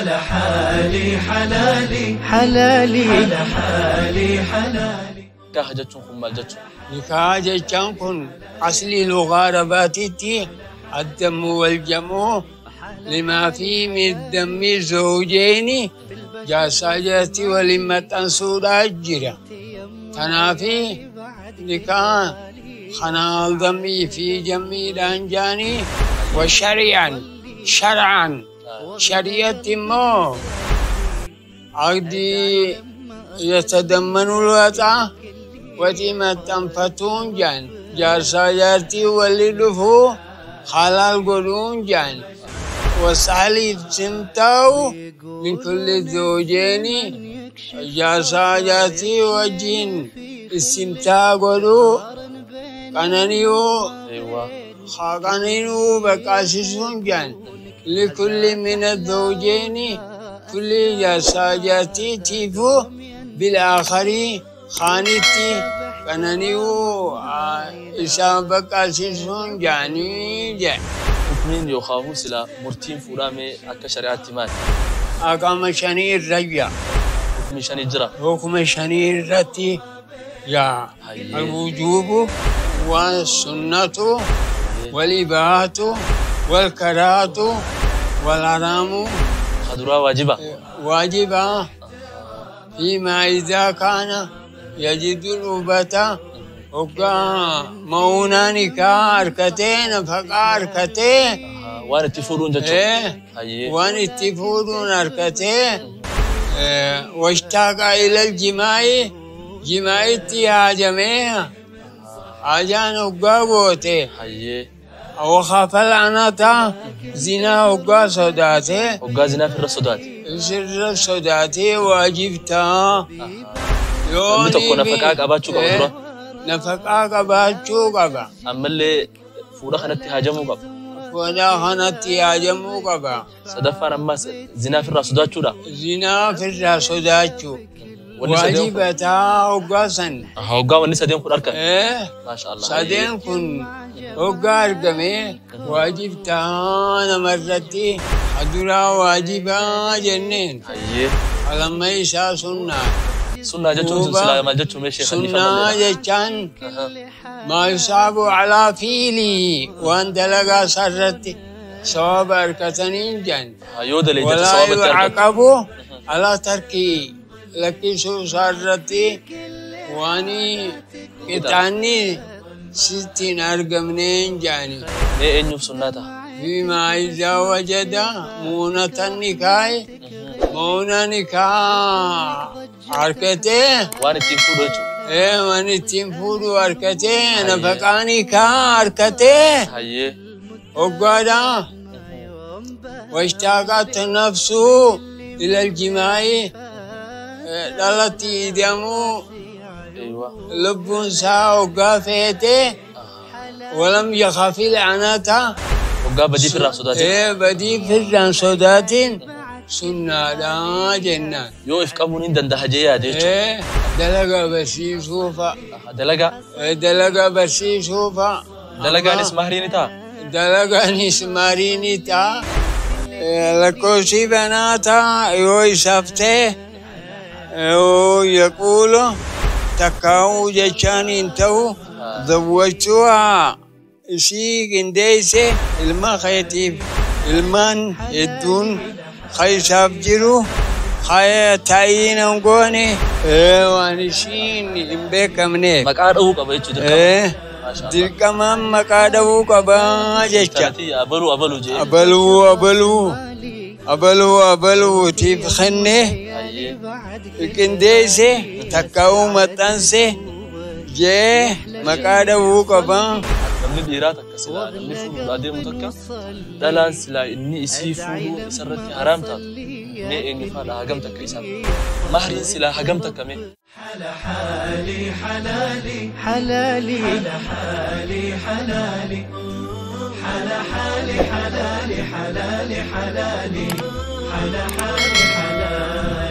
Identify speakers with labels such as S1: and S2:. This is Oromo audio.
S1: حالي حلالي حلالي حلا حالي حلالي.
S2: Nikaaha jechuun kun maal jechuudha?
S3: Nikaaha jechaan kun aslii lugaa Arabaatitti addamu wal jam'u limaa fi middammi zawjeeni jaarsaa jaartii waliin maxxansuudhaa jira. Kanaafi nikaa kanaa dammii fi jammiidhaan jaanii wa shari'an shar'an shari'atti immoo aqdii yatadammanu lwaxaa watii maxxanfatuun jaan jaarsaa jaartii walli dhufuu halaal godhuun jaan wasaaliif simtaa'u min kulli zawjeeni jaarsaa jaartii wajjin istimtaa godhuu qanani'uu qanani'uu baqaasisuun jaan likulli min zawjeeni kulli jaarsaa jaartiitiifuu bil'aakharii kaanitti qanani'uu isaan baqaasisuun jaanii jedhe.
S2: Hukmiin yookaan silaa murtiin fuudhaa mee akka shari'aatti maali?
S3: Aqama shanii irra jira.
S2: Hukmi shanii jira.
S3: Hukma shanii irratti yaa alwujuubu والسنة والإباحة والكراهة والحرام.
S2: Kaduraa waajiba.
S3: واجبا فيما إذا كان يجد الأبة وقا مونا نكاح أركتين نفقا أركتين
S2: Waan itti fuudhuun jechuudha. Hayyee.
S3: waan itti fuudhuun arkatee washtaaqa ilal jimaa'i jimaa'itti haajamee haajaan hoggaa goote
S2: Hayyee.
S3: wakhafa la'anata zinaa hoggaa sodaate
S2: Hoggaa zinaa firra sodaate.
S3: sirra sodaatee waajib ta'a.
S2: Namni tokko nafaqaa qabaachuu qaba dura.
S3: Nafaqaa qabaachuu qaba.
S2: Ammallee fuudha kanatti haajamuu qaba.
S3: Fuudha kanatti haajamuu qaba.
S2: Sadaffaan ammas zinaa firraa sodaachuudha.
S3: Zinaa firraa sodaachuu.
S2: Wanni sadeen kun.
S3: Waajiba ta'a hoggaa san.
S2: Hoggaa wanni sadeen kun argame. Maasha Allah.
S3: Sadeen kun hoggaa argame waajib ta'a namarratti aduraa waajibaa jenneen.
S2: Hayyee.
S3: Alamma isaa sunnaa.
S2: Sunnaa jechuun sun silaa maal jechuun mee sheekh Hannifa
S3: Sunnaa
S2: maal
S3: jechaan maa yusaabu alaa fiilii waan dalagaa sarratti sawaba argataniin jan.
S2: Yoo daleeddate
S3: Walaa
S2: sawaba itti argata.
S3: yucaqabu alaa tarkii lakkisuu isaarratti waan qixaanni sitti hin argamneen jaani.
S2: Mee eenyuuf sunnaa ta'a?
S3: فيما إذا وجد مؤونة النكاح مؤونة نكاح أركته
S2: Waan ittiin fuudhu jechuudha.
S3: waan ittiin fuudhu arkatee nafaqaa nikaa arkatee
S2: Hayyee.
S3: hoggaadha. Washtaqat nafsu ilal jimaa'i dhalatti idamuu
S2: Eeywa.
S3: lubbuun isaa hoggaa feete walam yakhafil anata
S2: Hoggaa badii firraa sodaatin.
S3: Badii firraan sodaatin sunnaadha jennaan.
S2: Yoo if qabuun hin danda'a jee yaade jechuudha.
S3: Dalagaa barsiisuu fa'a.
S2: Dalagaa.
S3: Dalagaa barsiisuu fa'a.
S2: Dalagaanis mahrii ni ta'a.
S3: Dalagaanis mahrii ni ta'a. Lakkoofsi banaa ta'a yoo isaaf ta'e yoo yaquulu takkaa'uu jechaan hin ta'u zawwachuu haa isii qindeesse ilma keetiif ilmaan hedduun isaaf jiru ta'iin hin goone waan isiin hin beekamneef.
S2: Maqaa dha'uu qaba jechuudha. Maasha Allah.
S3: Dirqamaan maqaa dha'uu qaba jecha.
S2: Kanatti abaluu abaluu jee.
S3: Abaluu abaluu abaluu abaluutiif kenne
S2: Hayyee.
S3: qindeesse takkaa'uu maxxanse jee maqaa dha'uu qaba.
S2: Namni dhiiraa takka silaa namni fuudhuudhaa deemu takka dhalaan silaa inni isii fuudhuu isarratti haraam taatu mee eenyu faadha hagam takka isaan mahriin silaa hagam takka mee.
S1: حالي حلالي حلالي حلا حالي حلالي حلا حالي حلالي حلالي حلالي حلا حالي حلالي.